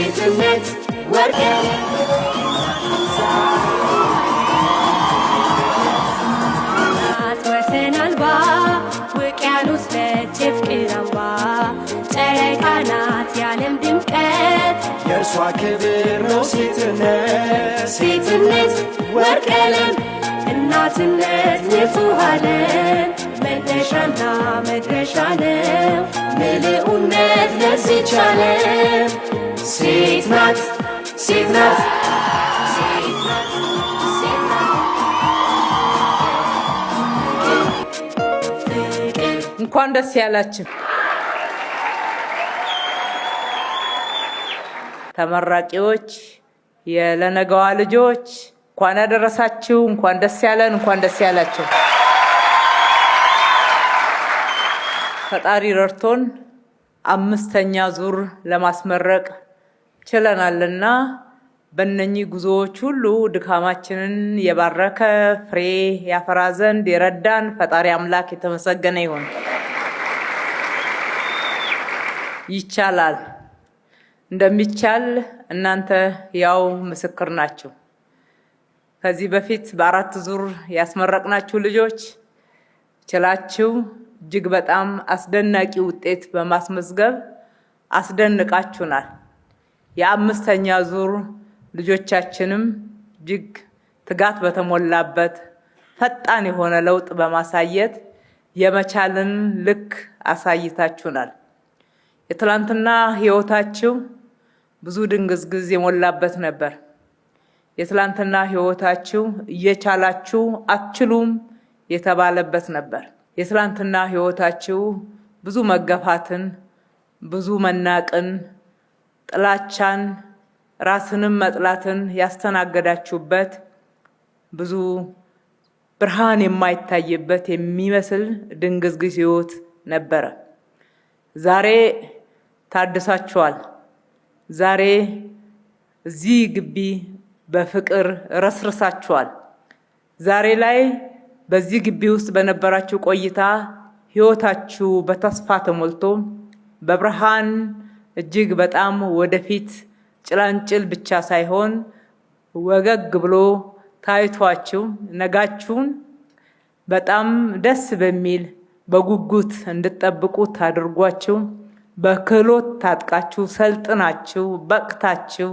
ሴትነት ወርቅ ናት ወሰን አልባ ውቅያኖስ ነች የፍቅር አምባ ጨረቃ ናት የዓለም ድምቀት የእርሷ ክብር ነው ሴትነት። ሴትነት ወርቅ ቀለም እናትነት ንጹሕ ዓለም መነሻና መድረሻ ነው ምልኡነት ለዚች ዓለም ሴት ናት፣ ሴት ናት፣ ሴት ናት፣ ሴት ናት ፍቅር። እንኳን ደስ ያላችሁ ተመራቂዎች፣ የለነገዋ ልጆች፣ እንኳን ያደረሳችሁ፣ እንኳን ደስ ያለን፣ እንኳን ደስ ያላችሁ። ፈጣሪ ረድቶን አምስተኛ ዙር ለማስመረቅ ችለናልና በእነኚህ ጉዞዎች ሁሉ ድካማችንን የባረከ ፍሬ ያፈራ ዘንድ የረዳን ፈጣሪ አምላክ የተመሰገነ ይሁን። ይቻላል። እንደሚቻል እናንተ ያው ምስክር ናችሁ። ከዚህ በፊት በአራት ዙር ያስመረቅናችሁ ልጆች ችላችሁ እጅግ በጣም አስደናቂ ውጤት በማስመዝገብ አስደንቃችሁናል። የአምስተኛ ዙር ልጆቻችንም እጅግ ትጋት በተሞላበት ፈጣን የሆነ ለውጥ በማሳየት የመቻልን ልክ አሳይታችሁናል። የትላንትና ሕይወታችሁ ብዙ ድንግዝግዝ የሞላበት ነበር። የትላንትና ሕይወታችሁ እየቻላችሁ አትችሉም የተባለበት ነበር። የትላንትና ሕይወታችሁ ብዙ መገፋትን፣ ብዙ መናቅን፣ ጥላቻን፣ ራስንም መጥላትን ያስተናገዳችሁበት፣ ብዙ ብርሃን የማይታይበት የሚመስል ድንግዝግዝ ሕይወት ነበረ። ዛሬ ታድሳችኋል። ዛሬ እዚህ ግቢ በፍቅር ረስርሳችኋል። ዛሬ ላይ በዚህ ግቢ ውስጥ በነበራችሁ ቆይታ ሕይወታችሁ በተስፋ ተሞልቶ በብርሃን እጅግ በጣም ወደፊት ጭላንጭል ብቻ ሳይሆን ወገግ ብሎ ታይቷችሁ ነጋችሁን በጣም ደስ በሚል በጉጉት እንድትጠብቁት አድርጓችሁ በክህሎት ታጥቃችሁ ሰልጥናችሁ በቅታችሁ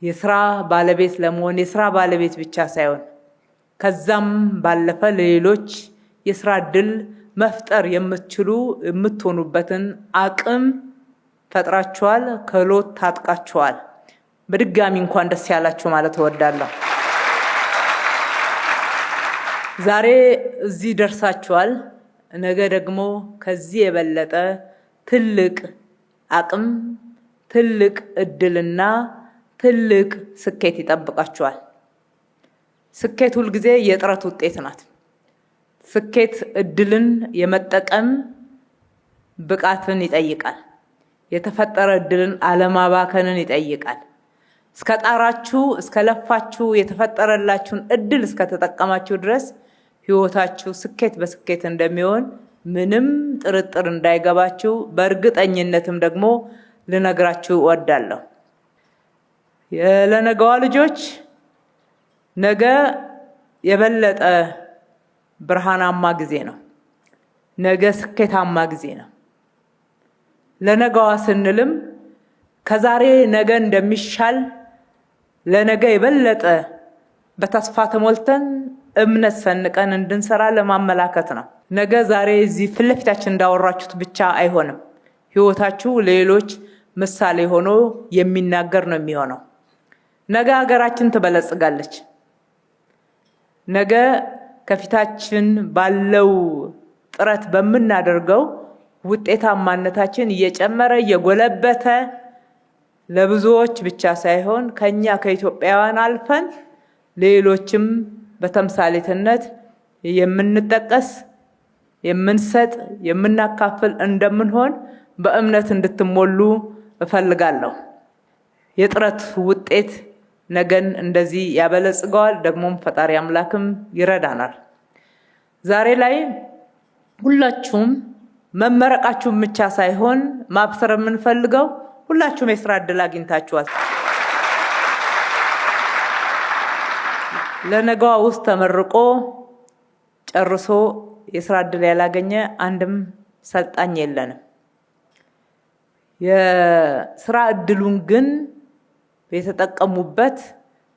የስራ ባለቤት ለመሆን፣ የስራ ባለቤት ብቻ ሳይሆን ከዛም ባለፈ ለሌሎች የስራ እድል መፍጠር የምትችሉ የምትሆኑበትን አቅም ፈጥራችኋል፣ ክህሎት ታጥቃችኋል። በድጋሚ እንኳን ደስ ያላችሁ ማለት እወዳለሁ። ዛሬ እዚህ ደርሳችኋል። ነገ ደግሞ ከዚህ የበለጠ ትልቅ አቅም፣ ትልቅ እድልና ትልቅ ስኬት ይጠብቃችኋል። ስኬት ሁልጊዜ የጥረት ውጤት ናት። ስኬት እድልን የመጠቀም ብቃትን ይጠይቃል። የተፈጠረ እድልን አለማባከንን ይጠይቃል። እስከ ጣራችሁ፣ እስከ ለፋችሁ፣ የተፈጠረላችሁን እድል እስከተጠቀማችሁ ድረስ ህይወታችሁ ስኬት በስኬት እንደሚሆን ምንም ጥርጥር እንዳይገባችሁ በእርግጠኝነትም ደግሞ ልነግራችሁ እወዳለሁ። ለነገዋ ልጆች ነገ የበለጠ ብርሃናማ ጊዜ ነው። ነገ ስኬታማ ጊዜ ነው። ለነገዋ ስንልም ከዛሬ ነገ እንደሚሻል ለነገ የበለጠ በተስፋ ተሞልተን እምነት ሰንቀን እንድንሰራ ለማመላከት ነው። ነገ ዛሬ እዚህ ፊት ለፊታችን እንዳወራችሁት ብቻ አይሆንም። ህይወታችሁ ለሌሎች ምሳሌ ሆኖ የሚናገር ነው የሚሆነው። ነገ ሀገራችን ትበለጽጋለች። ነገ ከፊታችን ባለው ጥረት በምናደርገው ውጤታማነታችን እየጨመረ እየጎለበተ ለብዙዎች ብቻ ሳይሆን ከኛ ከኢትዮጵያውያን አልፈን ሌሎችም በተምሳሌትነት የምንጠቀስ፣ የምንሰጥ፣ የምናካፍል እንደምንሆን በእምነት እንድትሞሉ እፈልጋለሁ። የጥረት ውጤት ነገን እንደዚህ ያበለጽገዋል። ደግሞም ፈጣሪ አምላክም ይረዳናል። ዛሬ ላይ ሁላችሁም መመረቃችሁን ብቻ ሳይሆን ማብሰር የምንፈልገው ሁላችሁም የስራ እድል አግኝታችኋል። ለነገዋ ውስጥ ተመርቆ ጨርሶ የስራ እድል ያላገኘ አንድም ሰልጣኝ የለንም። የስራ እድሉን ግን የተጠቀሙበት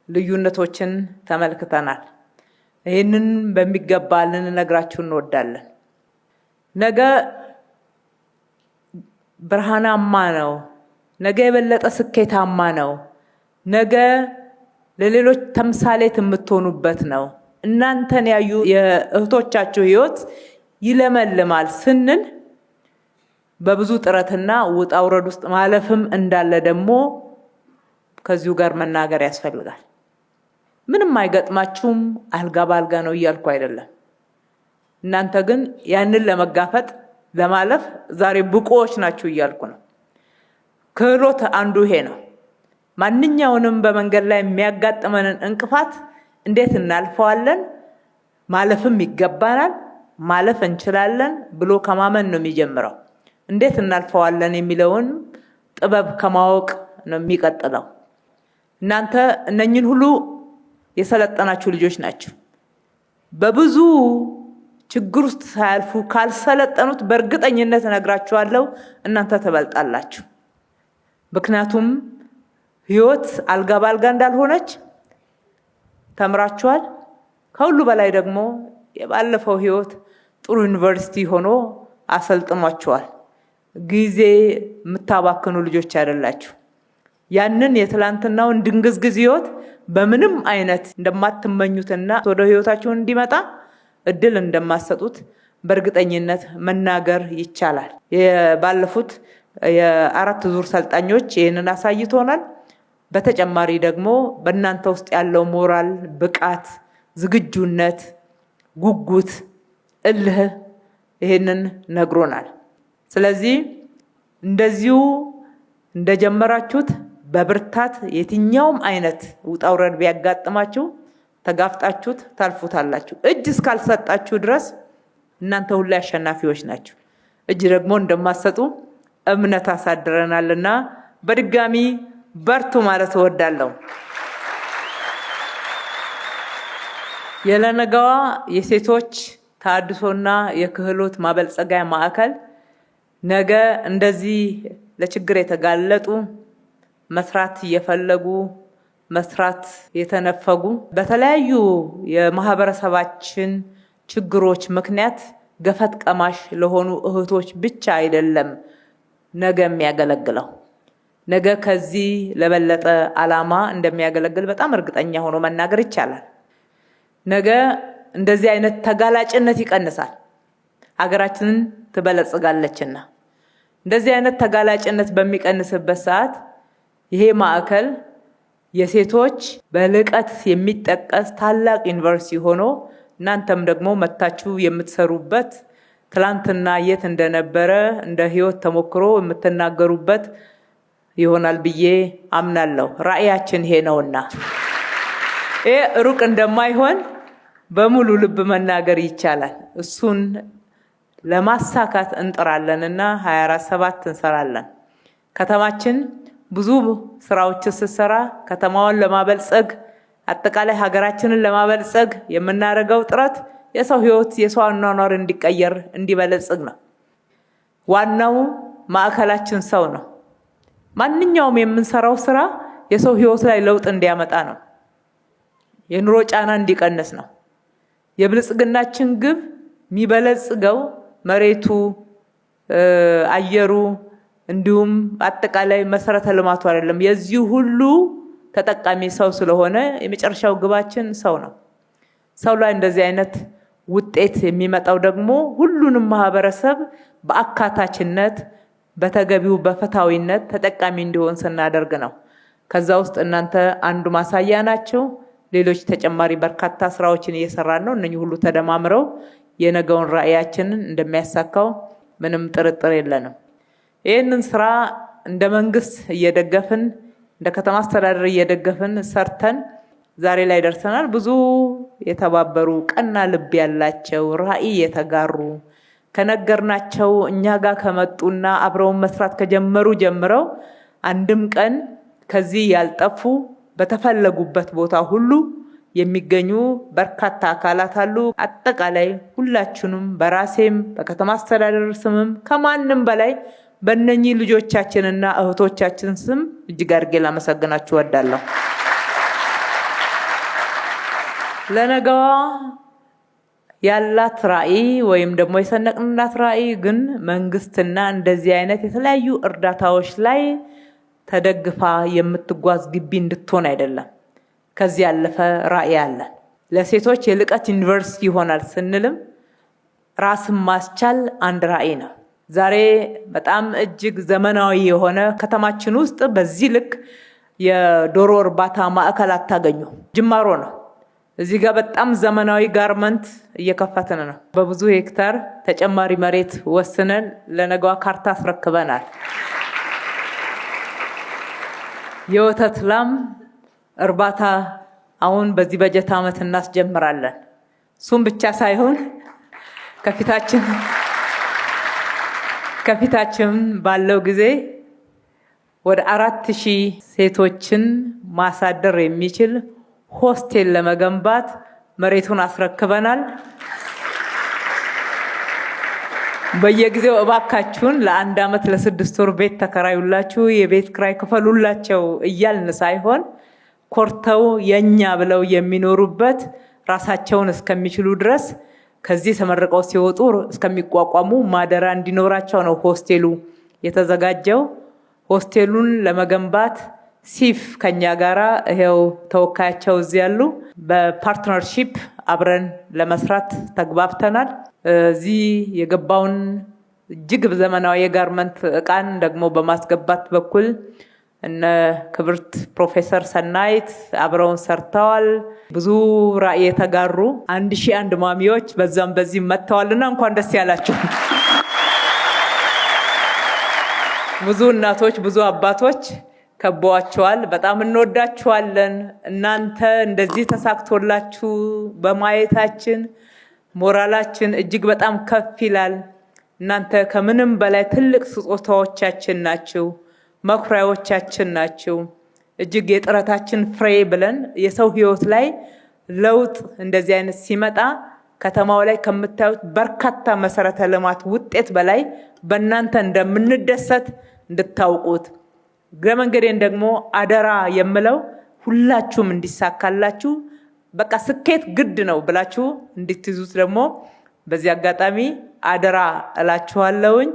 ልዩነቶችን ተመልክተናል። ይህንን በሚገባ ልንነግራችሁ እንወዳለን። ነገ ብርሃናማ ነው። ነገ የበለጠ ስኬታማ ነው። ነገ ለሌሎች ተምሳሌት የምትሆኑበት ነው። እናንተን ያዩ የእህቶቻችሁ ሕይወት ይለመልማል ስንል በብዙ ጥረትና ውጣ ውረድ ውስጥ ማለፍም እንዳለ ደግሞ ከዚሁ ጋር መናገር ያስፈልጋል። ምንም አይገጥማችሁም፣ አልጋ በአልጋ ነው እያልኩ አይደለም። እናንተ ግን ያንን ለመጋፈጥ ለማለፍ ዛሬ ብቁዎች ናችሁ እያልኩ ነው። ክህሎት አንዱ ይሄ ነው። ማንኛውንም በመንገድ ላይ የሚያጋጥመንን እንቅፋት እንዴት እናልፈዋለን፣ ማለፍም ይገባናል፣ ማለፍ እንችላለን ብሎ ከማመን ነው የሚጀምረው። እንዴት እናልፈዋለን የሚለውን ጥበብ ከማወቅ ነው የሚቀጥለው። እናንተ እነኝን ሁሉ የሰለጠናችሁ ልጆች ናችሁ። በብዙ ችግር ውስጥ ሳያልፉ ካልሰለጠኑት በእርግጠኝነት እነግራችኋለሁ እናንተ ትበልጣላችሁ። ምክንያቱም ሕይወት አልጋ በአልጋ እንዳልሆነች ተምራችኋል። ከሁሉ በላይ ደግሞ የባለፈው ሕይወት ጥሩ ዩኒቨርሲቲ ሆኖ አሰልጥኗችኋል። ጊዜ የምታባክኑ ልጆች አይደላችሁ። ያንን የትላንትናውን ድንግዝግዝ ሕይወት በምንም አይነት እንደማትመኙትና ወደ ሕይወታችሁን እንዲመጣ እድል እንደማትሰጡት በእርግጠኝነት መናገር ይቻላል። ባለፉት የአራት ዙር ሰልጣኞች ይህንን አሳይቶናል። በተጨማሪ ደግሞ በእናንተ ውስጥ ያለው ሞራል፣ ብቃት፣ ዝግጁነት፣ ጉጉት፣ እልህ ይህንን ነግሮናል። ስለዚህ እንደዚሁ እንደጀመራችሁት በብርታት የትኛውም አይነት ውጣ ውረድ ቢያጋጥማችሁ ተጋፍጣችሁት ታልፉታላችሁ። እጅ እስካልሰጣችሁ ድረስ እናንተ ሁሌ አሸናፊዎች ናችሁ። እጅ ደግሞ እንደማትሰጡ እምነት አሳድረናልና በድጋሚ በርቱ ማለት እወዳለሁ። የለነገዋ የሴቶች ተሃድሶና የክህሎት ማበልጸጊያ ማዕከል ነገ እንደዚህ ለችግር የተጋለጡ፣ መስራት እየፈለጉ መስራት የተነፈጉ፣ በተለያዩ የማህበረሰባችን ችግሮች ምክንያት ገፈት ቀማሽ ለሆኑ እህቶች ብቻ አይደለም ነገ የሚያገለግለው። ነገ ከዚህ ለበለጠ ዓላማ እንደሚያገለግል በጣም እርግጠኛ ሆኖ መናገር ይቻላል። ነገ እንደዚህ አይነት ተጋላጭነት ይቀንሳል፣ ሀገራችንን ትበለጽጋለችና። እንደዚህ አይነት ተጋላጭነት በሚቀንስበት ሰዓት ይሄ ማዕከል የሴቶች በልቀት የሚጠቀስ ታላቅ ዩኒቨርሲቲ ሆኖ እናንተም ደግሞ መታችሁ የምትሰሩበት፣ ትላንትና የት እንደነበረ እንደ ህይወት ተሞክሮ የምትናገሩበት ይሆናል ብዬ አምናለሁ። ራዕያችን ይሄ ነውና ይሄ ሩቅ እንደማይሆን በሙሉ ልብ መናገር ይቻላል። እሱን ለማሳካት እንጥራለን እና 24/7 እንሰራለን። ከተማችን ብዙ ስራዎች ስትሰራ ከተማዋን ለማበልጸግ፣ አጠቃላይ ሀገራችንን ለማበልጸግ የምናደርገው ጥረት የሰው ህይወት፣ የሰው አኗኗር እንዲቀየር፣ እንዲበለጽግ ነው። ዋናው ማዕከላችን ሰው ነው። ማንኛውም የምንሰራው ስራ የሰው ህይወት ላይ ለውጥ እንዲያመጣ ነው። የኑሮ ጫና እንዲቀንስ ነው። የብልጽግናችን ግብ የሚበለጽገው መሬቱ፣ አየሩ እንዲሁም አጠቃላይ መሰረተ ልማቱ አይደለም። የዚህ ሁሉ ተጠቃሚ ሰው ስለሆነ የመጨረሻው ግባችን ሰው ነው። ሰው ላይ እንደዚህ አይነት ውጤት የሚመጣው ደግሞ ሁሉንም ማህበረሰብ በአካታችነት፣ በተገቢው በፍትሃዊነት ተጠቃሚ እንዲሆን ስናደርግ ነው። ከዛ ውስጥ እናንተ አንዱ ማሳያ ናቸው። ሌሎች ተጨማሪ በርካታ ስራዎችን እየሰራን ነው። እነኚህ ሁሉ ተደማምረው የነገውን ራዕያችንን እንደሚያሳካው ምንም ጥርጥር የለንም። ይህንን ስራ እንደ መንግስት እየደገፍን፣ እንደ ከተማ አስተዳደር እየደገፍን ሰርተን ዛሬ ላይ ደርሰናል። ብዙ የተባበሩ፣ ቀና ልብ ያላቸው፣ ራዕይ የተጋሩ፣ ከነገርናቸው እኛ ጋር ከመጡና አብረውን መስራት ከጀመሩ ጀምረው አንድም ቀን ከዚህ ያልጠፉ በተፈለጉበት ቦታ ሁሉ የሚገኙ በርካታ አካላት አሉ። አጠቃላይ ሁላችሁንም በራሴም በከተማ አስተዳደር ስምም ከማንም በላይ በእነኚህ ልጆቻችንና እህቶቻችን ስም እጅግ አድርጌ ላመሰግናችሁ እወዳለሁ። ለነገዋ ያላት ራዕይ ወይም ደግሞ የሰነቅንላት ራዕይ ግን መንግስትና እንደዚህ አይነት የተለያዩ እርዳታዎች ላይ ተደግፋ የምትጓዝ ግቢ እንድትሆን አይደለም። ከዚህ ያለፈ ራዕይ አለን። ለሴቶች የልቀት ዩኒቨርሲቲ ይሆናል ስንልም ራስን ማስቻል አንድ ራዕይ ነው። ዛሬ በጣም እጅግ ዘመናዊ የሆነ ከተማችን ውስጥ በዚህ ልክ የዶሮ እርባታ ማዕከል አታገኙ። ጅማሮ ነው። እዚህ ጋር በጣም ዘመናዊ ጋርመንት እየከፈትን ነው። በብዙ ሄክታር ተጨማሪ መሬት ወስነን ለነገዋ ካርታ አስረክበናል። የወተት ላም እርባታ አሁን በዚህ በጀት ዓመት እናስጀምራለን። እሱም ብቻ ሳይሆን ከፊታችን ባለው ጊዜ ወደ 4000 ሴቶችን ማሳደር የሚችል hostel ለመገንባት መሬቱን አስረክበናል። በየጊዜው እባካችሁን ለአንድ ዓመት ለ6 ወር ቤት ተከራዩላችሁ፣ የቤት ክራይ ክፈሉላቸው እያልን ሳይሆን ኮርተው የኛ ብለው የሚኖሩበት ራሳቸውን እስከሚችሉ ድረስ ከዚህ ተመርቀው ሲወጡ እስከሚቋቋሙ ማደሪያ እንዲኖራቸው ነው hostel ኡ የተዘጋጀው። hostel ኡን ለመገንባት ሲፍ ከኛ ጋራ ይሄው ተወካያቸው እዚህ ያሉ በ partnership አብረን ለመስራት ተግባብተናል። እዚህ የገባውን እጅግ ዘመናዊ የ garment እቃን ደግሞ በማስገባት በኩል እነ ክብርት ፕሮፌሰር ሰናይት አብረውን ሰርተዋል። ብዙ ራዕይ የተጋሩ 1001 ማሚዎች በዛም በዚህ መጥተዋልና እንኳን ደስ ያላችሁ። ብዙ እናቶች፣ ብዙ አባቶች ከበዋቸዋል። በጣም እንወዳችኋለን። እናንተ እንደዚህ ተሳክቶላችሁ በማየታችን ሞራላችን እጅግ በጣም ከፍ ይላል። እናንተ ከምንም በላይ ትልቅ ስጦታዎቻችን ናችሁ፣ መኩሪያዎቻችን ናችሁ። እጅግ የጥረታችን ፍሬ ብለን የሰው ሕይወት ላይ ለውጥ እንደዚህ አይነት ሲመጣ ከተማው ላይ ከምታዩት በርካታ መሰረተ ልማት ውጤት በላይ በእናንተ እንደምንደሰት እንድታውቁት እግረ መንገዴን ደግሞ አደራ የምለው ሁላችሁም እንዲሳካላችሁ በቃ ስኬት ግድ ነው ብላችሁ እንድትይዙት ደግሞ በዚህ አጋጣሚ አደራ እላችኋለሁኝ።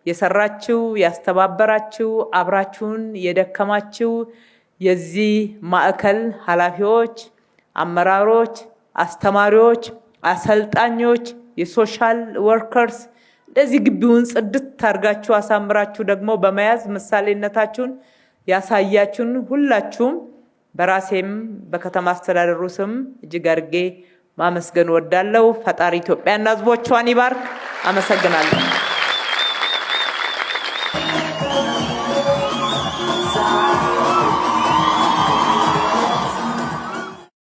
የሰራችሁ፣ ያስተባበራችሁ፣ አብራችሁን የደከማችሁ የዚህ ማዕከል ኃላፊዎች፣ አመራሮች፣ አስተማሪዎች፣ አሰልጣኞች፣ የ social workers እንደዚህ ግቢውን ጽድት አድርጋችሁ አሳምራችሁ ደግሞ በመያዝ ምሳሌነታችሁን ያሳያችሁን ሁላችሁም በራሴም በከተማ አስተዳደሩ ስም እጅግ አድርጌ ማመስገን እወዳለሁ። ፈጣሪ ኢትዮጵያና ሕዝቦቿን ይባርክ። አመሰግናለሁ።